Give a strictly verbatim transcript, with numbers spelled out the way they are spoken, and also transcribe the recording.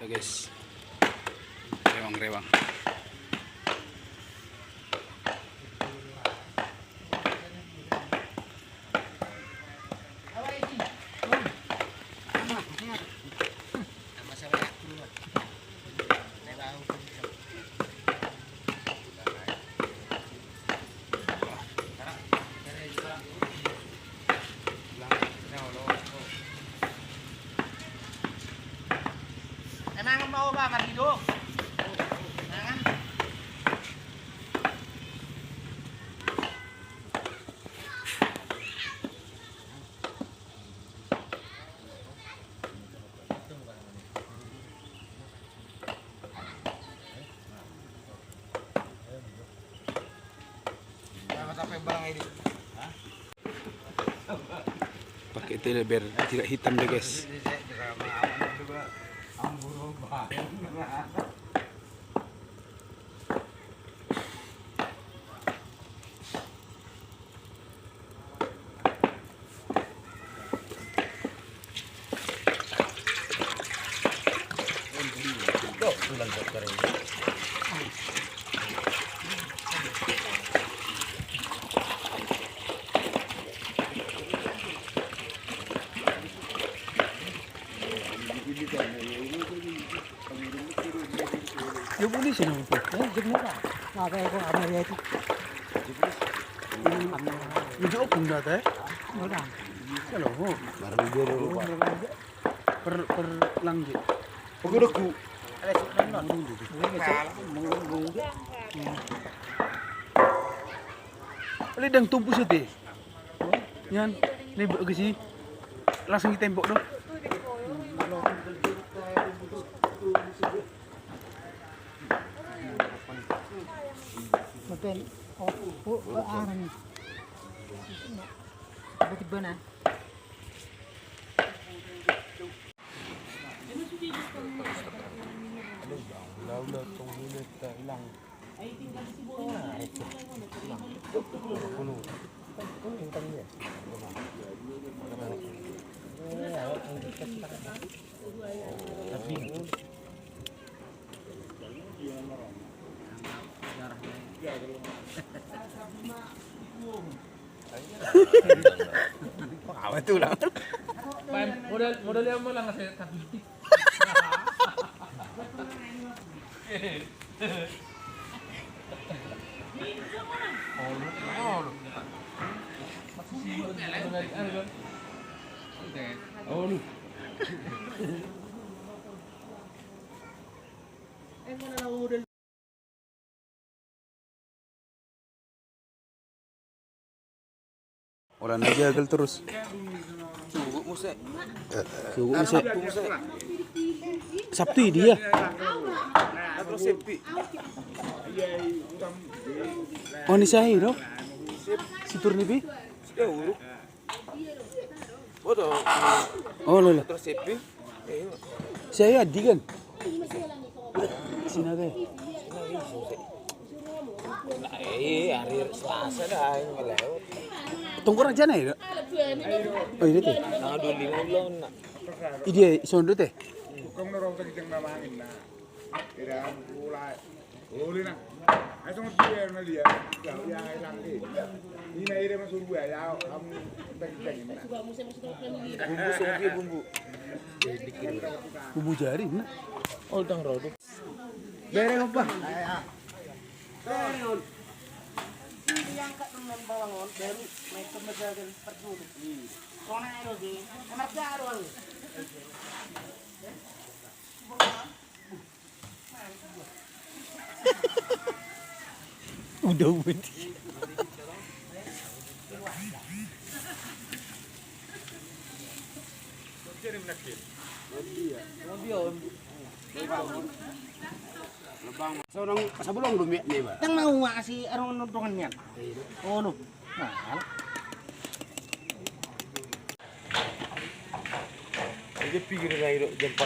Guys, rewang, rewang. Emang mau apa, Margido? Emang? Pakai tele biar tidak hitam deh, guys. Yo, polisi na, Bang. Eh, jam berapa? Apa ya, kok, apa ya itu? Ini jauh pun dah, teh. Udah. Kalau, oh. Baru dia dulu, Pak. Per, per langgi. Oke, udah ku. Ada si Renon. Ini ngecek. Ini dang tumpu sete. Nian, ini bak ke si. Langsung di tembok doh. Betul. Oh, oh, oh, ah, ini. Tiba-tiba, nah. Apa tuh, Lang? Modal, modal yang mana, ngasih satu juta. Ora na gagal terus. Sugut muse. Sugut muse. Sabtu muse. Sabtu i dia. Terus sepi. Oh, ni sahi do. Si Turnipi. Sudah uruk. Oh, lo, lo. Terus sepi. Saya Adi kan. Sina te. Nah, eh, hari Selasa dah, ini melewat. Tongkor aja na i do. Oh, ini te. Tanggal dua puluh lima bulan, nah. Ide sondo te. Bukan orang tadi yang namangin, nah. Tidak mulai. Uli na. Ai songon dia na dia. Ya, ya, hilang dia. Ini na ira masuk gua ya, kamu tagi-tagi na. Bumbu songon dia bumbu. Bumbu jari na. Oldang rodo. Bereng apa? Bereng on. Ini angkat dengan bawang on, baru naik ke meja dan perjulu. Kona ayo di, nomor baru. Udah, udah. Sonang sabolong do miak ni ba. Tang mau ngasih arung nodongan nian. Oh, no. Nah. Jadi pikir na i do jam